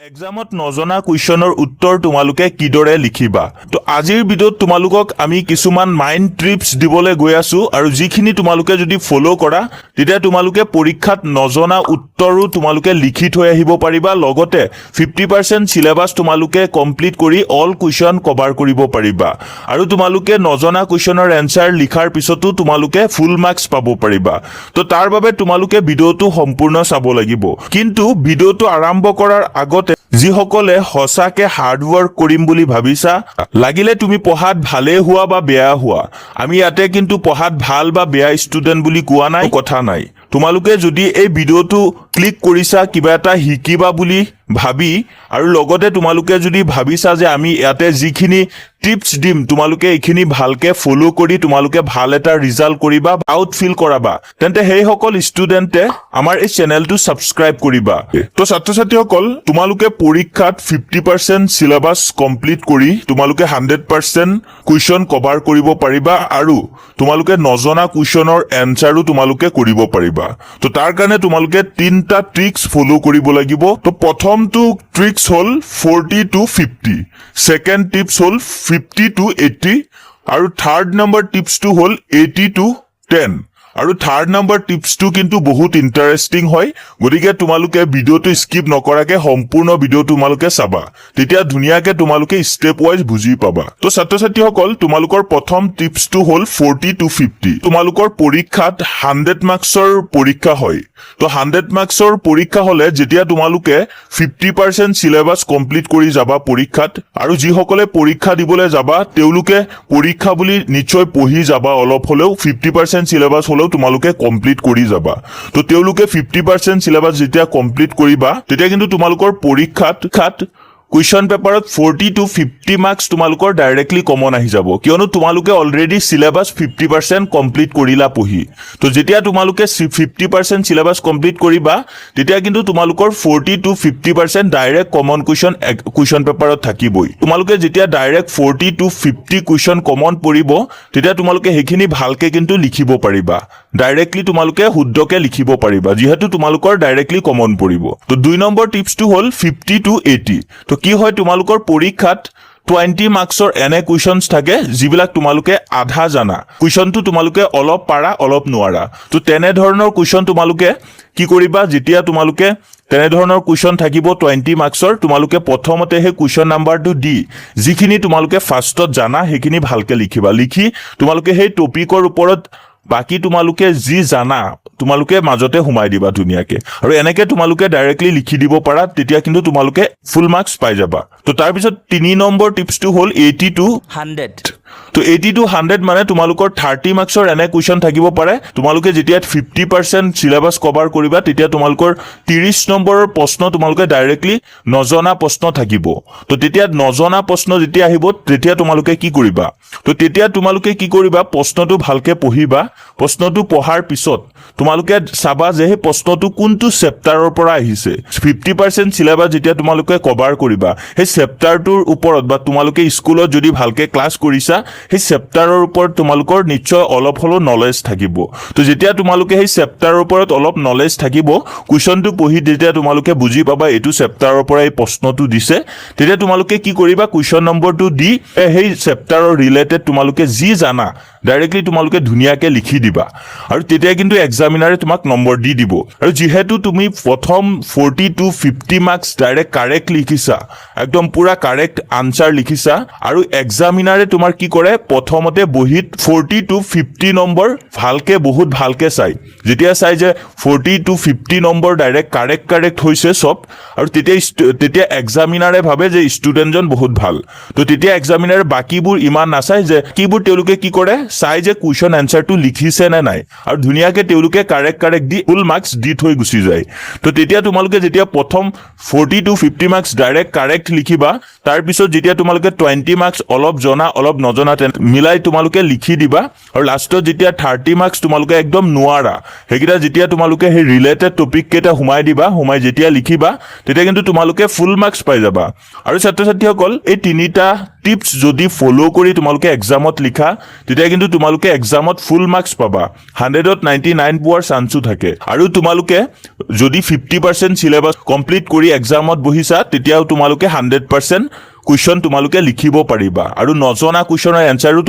এক্সামত নজনা কুৱেশ্যনৰ উত্তৰ তোমালোকে কিদৰে লিখিবা? তো আজিৰ ভিডিঅ'ত তোমালোকক আমি কিছুমান মাইণ্ড ট্ৰিক্স দিবলৈ গৈ আছো আৰু যিখিনি তোমালোকে যদি ফ'ল' কৰা, তেতিয়া তোমালোকে পৰীক্ষাত নজনা উত্তৰো তোমালোকে লিখি থৈ আহিব পাৰিবা। লগতে 50% চিলেবাছ তোমালোকে কমপ্লিট কৰি অল কুৱেশ্যন কভাৰ কৰিব পাৰিবা আৰু তোমালোকে নজনা কুৱেশ্যনৰ এনচাৰ লিখাৰ পিছতো তোমালোকে ফুল মাৰ্কছ পাব পাৰিবা। তো তাৰ বাবে তোমালোকে ভিডিঅ'টো সম্পূৰ্ণ চাব লাগিব। কিন্তু ভিডিঅ'টো আৰম্ভ কৰাৰ আগতে যিসকলে সঁচাকে হাৰ্ডৱৰ্ক কৰিম বুলি ভাবিছা, লাগিলে তুমি পঢ়াত ভালেই হোৱা বা বেয়া হোৱা, আমি ইয়াতে কিন্তু পঢ়াত ভাল বা বেয়া ষ্টুডেণ্ট বুলি কোৱা নাই, কথা নাই। তোমালোকে যদি এই ভিডিঅ'টো ক্লিক কৰিছা কিবা এটা শিকিবা বুলি ভাবি আৰু লগতে তোমালোকে যদি ভাবিছা যে আমি ইয়াতে যিখিনি টিপছ দিম, তোমালোকে এইখিনি ভালকে ফ'ল' কৰি তোমালোকে ভাল এটা ৰিজাল্ট কৰিবা, আউট ফিল কৰাবা, তেন্তে সেইসকল ষ্টুডেণ্টে আমাৰ এই চেনেলটো ছাবস্ক্ৰাইব কৰিবা। তো ছাত্ৰ ছাত্ৰীসকল, তোমালোকে পৰীক্ষাত 50% চিলেবাছ কমপ্লিট কৰি তোমালোকে 100% কুৱেশ্যন কভাৰ কৰিব পাৰিবা আৰু তোমালোকে নজনা কুৱেশ্যনৰ এনচাৰো তোমালোকে কৰিব পাৰিবা। তো তাৰ কাৰণে তোমালোকে তিনিটা ট্ৰিক্স ফ'ল' কৰিব লাগিব। তো প্ৰথমটো ট্ৰিক্স হ'ল 40 টু 50, ছেকেণ্ড টিপছ হ'ল 50 টু 80 আৰু থাৰ্ড নম্বৰ টিপছটো হ'ল 80 টু 10। আৰু থাৰ্ড নম্বৰ টিপছটো কিন্তু বহুত ইণ্টাৰেষ্টিং হয়। গতিকে তোমালোকে ভিডিঅ'টো স্কিপ নকৰাকে সম্পূৰ্ণ ভিডিঅ' তোমালোকে চাবা, তেতিয়া ধুনীয়াকে তোমালোকে ষ্টেপ ৱাইজ বুজি পাবা। তো ছাত্ৰ ছাত্ৰীসকল, তোমালোকৰ প্ৰথম টিপছটো হ'ল 40 টু 50। তোমালোকৰ পৰীক্ষাত 100 মাৰ্কছৰ পৰীক্ষা হয়। তো 100 মাৰ্কছৰ পৰীক্ষা হ'লে যেতিয়া তোমালোকে 50% চিলেবাছ কমপ্লিট কৰি যাবা পৰীক্ষাত আৰু যিসকলে পৰীক্ষা দিবলৈ যাবা, তেওঁলোকে পৰীক্ষা বুলি নিশ্চয় পঢ়ি যাবা। অলপ হ'লেও 50% চিলেবাছ হ'লেও তোমালোকে কমপ্লিট কৰি যাবা। তো তেওঁলোকে 50% চিলেবাছ যেতিয়া কমপ্লিট কৰিবা, তেতিয়া কিন্তু তোমালোকৰ পৰীক্ষাত কুৱেশ্যন পেপাৰত 40 টু 50 মাৰ্কছ তোমালোকৰ ডাইৰেক্টলি কমন আহি যাব। কিয়নো তোমালোকে অলৰেডি চিলেবাছ 50% কমপ্লিট কৰিলা পঢ়ি। তো যেতিয়া তোমালোকে 50% চিলেবাছ কমপ্লিট কৰিবা, তেতিয়া কিন্তু তোমালোকৰ 40 to 50% direct common question question পেপাৰত থাকিবই। তোমালোকে যেতিয়া ডাইৰেক্ট 40 টু 50 কুৱেশ্যন কমন পৰিব, তেতিয়া তোমালোকে সেইখিনি ভালকে কিন্তু লিখিব পাৰিবা। ডাইৰেক্টলি তোমালোকে শুদ্ধকে লিখিব পাৰিবা, যিহেতু তোমালোকৰ ডাইৰেক্টলি কমন পৰিব। তো দুই নম্বৰ টিপছটো হ'ল 50 টু 80। তো কি হয়, তোমালোকৰ পৰীক্ষাত 20 মাৰ্কছৰ এনে কুৱেশ্যনছ থাকে যিবিলাক তোমালোকে আধা জানা, কুৱেশ্যনটো তোমালোকে অলপ পাৰা, অলপ নোৱাৰা। তো তেনেধৰণৰ কুৱেশ্যন তোমালোকে কি কৰিবা? যেতিয়া তোমালোকে তেনেধৰণৰ কুৱেশ্যন থাকিব 20 মাৰ্কছৰ, তোমালোকে প্ৰথমতে সেই কুৱেশ্যন নাম্বাৰটো দি যিখিনি তোমালোকে ফাৰ্ষ্টত জানা, সেইখিনি ভালকে লিখিবা। লিখি তোমালোকে সেই টপিকৰ ওপৰত বাকী তোমালোকে যি জানা, তোমালোকে মাজতে সোমাই দিবা ধুনীয়াকে আৰু এনেকে তোমালোকে ডাইৰেক্টলি লিখি দিব পাৰা। তেতিয়া কিন্তু তোমালোকে ফুল মাৰ্কছ পাই যাবা। তো তাৰপিছত তিনি নম্বৰ টিপছটো হ'ল 80 টু 100. তো 80 টু 100 মানে তোমালোকৰ 30 মাৰ্কছৰ এনে কুৱেশ্যন থাকিব পাৰে। তোমালোকে যেতিয়া 50% চিলেবাছ কভাৰ কৰিবা, তেতিয়া তোমালোকৰ 30 নম্বৰৰ প্ৰশ্ন তোমালোকে ডাইৰেক্টলি নজনা প্ৰশ্ন থাকিব। তো তেতিয়া নজনা প্ৰশ্ন যেতিয়া আহিব, তেতিয়া তোমালোকে কি কৰিবা? তো তেতিয়া তোমালোকে কি কৰিবা? প্ৰশ্নটো ভালকে পঢ়িবা। প্ৰশ্নটো পঢ়াৰ পিছত তোমালোকে চাবা যে সেই প্ৰশ্নটো কোনটো চেপ্টাৰৰ পৰা আহিছে। 50% চিলেবাছ যেতিয়া তোমালোকে কভাৰ কৰিবা, সেই চেপ্টাৰটোৰ ওপৰত বা তোমালোকে স্কুলত যদি ভালকে ক্লাছ কৰিছা, সেই চেপ্টাৰৰ ওপৰত তোমালোকৰ নিশ্চয় অলপ হ'লেও নলেজ থাকিব। তো যেতিয়া তোমালোকে সেই চেপ্টাৰৰ ওপৰত অলপ নলেজ থাকিব, কুৱেশ্যনটো পঢ়ি যেতিয়া তোমালোকে বুজি পাবা এইটো চেপ্টাৰৰ পৰা এই প্ৰশ্নটো দিছে, তেতিয়া তোমালোকে কি কৰিবা? কুৱেশ্যন নম্বৰটো দি সেই চেপ্টাৰৰ ৰিলেটেড তোমালোকে যি জানা, ডাইৰেক্টলি তোমালোকে ধুনীয়াকে লিখি দিবা আৰু তেতিয়া কিন্তু এক্সামিনাৰে তোমাক নম্বৰ দি দিব। আৰু যিহেতু তুমি প্ৰথম 40 টু 50 মাৰ্কছ ডাইৰেক্ট কাৰেক্ট লিখিছা, একদম পুৰা কাৰেক্ট আনচাৰ লিখিছা আৰু এক্সামিনাৰে তোমাৰ কি কৰে, প্ৰথমতে বহীত 40 টু 50 নম্বৰ ভালকে, বহুত ভালকে চাই। যেতিয়া চাই যে 40 to 50 number direct correct correct হৈছে চব আৰু তেতিয়া এক্সামিনাৰে ভাবে যে ষ্টুডেণ্টজন বহুত ভাল। তো তেতিয়া এক্সামিনাৰে বাকীবোৰ ইমান নাচায় যে কিবোৰ তেওঁলোকে কি কৰে, চাই যে কুৱেশ্যন এনচাৰটো লিখিছে নে নাই আৰু ধুনীয়াকে তেওঁলোকে কাৰেক্ট কাৰেক্ট দি ফুল মাৰ্কছ দি থৈ গুচি যায়। তো তেতিয়া তোমালোকে যেতিয়া প্ৰথম 40 টু 50 মাৰ্কছ ডাইৰেক্ট কাৰেক্ট লিখিবা, তাৰপিছত যেতিয়া তোমালোকে 20 মাৰ্কছ অলপ জনা, অলপ নজনা তেনে মিলাই তোমালোকে লিখি দিবা আৰু লাষ্টত যেতিয়া 30 মাৰ্কছ তোমালোকে একদম নোৱাৰা, সেইকেইটা যেতিয়া তোমালোকে সেই ৰিলেটেড টপিক কেইটা সোমাই দিবা, সোমাই যেতিয়া লিখিবা, তেতিয়া কিন্তু তোমালোকে ফুল মাৰ্কছ পাই যাবা। আৰু ছাত্ৰ ছাত্ৰীসকল, এই তিনিটা টিপছ টিপছ যদি ফ'ল' কৰি তোমালোকে এক্সামত লিখা, তেতিয়া কিন্তু তোমালোকে এক্সামত ফুল মাৰ্কছ পাবা। 100ত 99 পোৱাৰ চান্সো থাকে। আৰু তোমালোকে যদি 50% চিলেবাছ কমপ্লিট কৰি এক্সামত বহিছা, তেতিয়াও তোমালোকে 100% কুৱেশ্যন তোমালোকে লিখিব পাৰিবা আৰু নজনা কুৱেশ্যনৰ এনচাৰো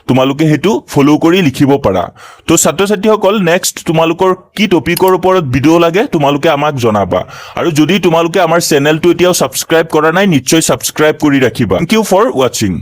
তোমালোকে সেইটো ফ'ল' কৰি লিখিব পাৰা। তো ছাত্ৰ ছাত্ৰীসকল, নেক্সট তোমালোকৰ কি টপিকৰ ওপৰত ভিডিঅ' লাগে, তোমালোকে আমাক জনাবা। আৰু যদি তোমালোকে আমাৰ চেনেলটো এতিয়াও ছাবস্ক্ৰাইব কৰা নাই, নিশ্চয় ছাবস্ক্ৰাইব কৰি ৰাখিবা। Thank you for watching.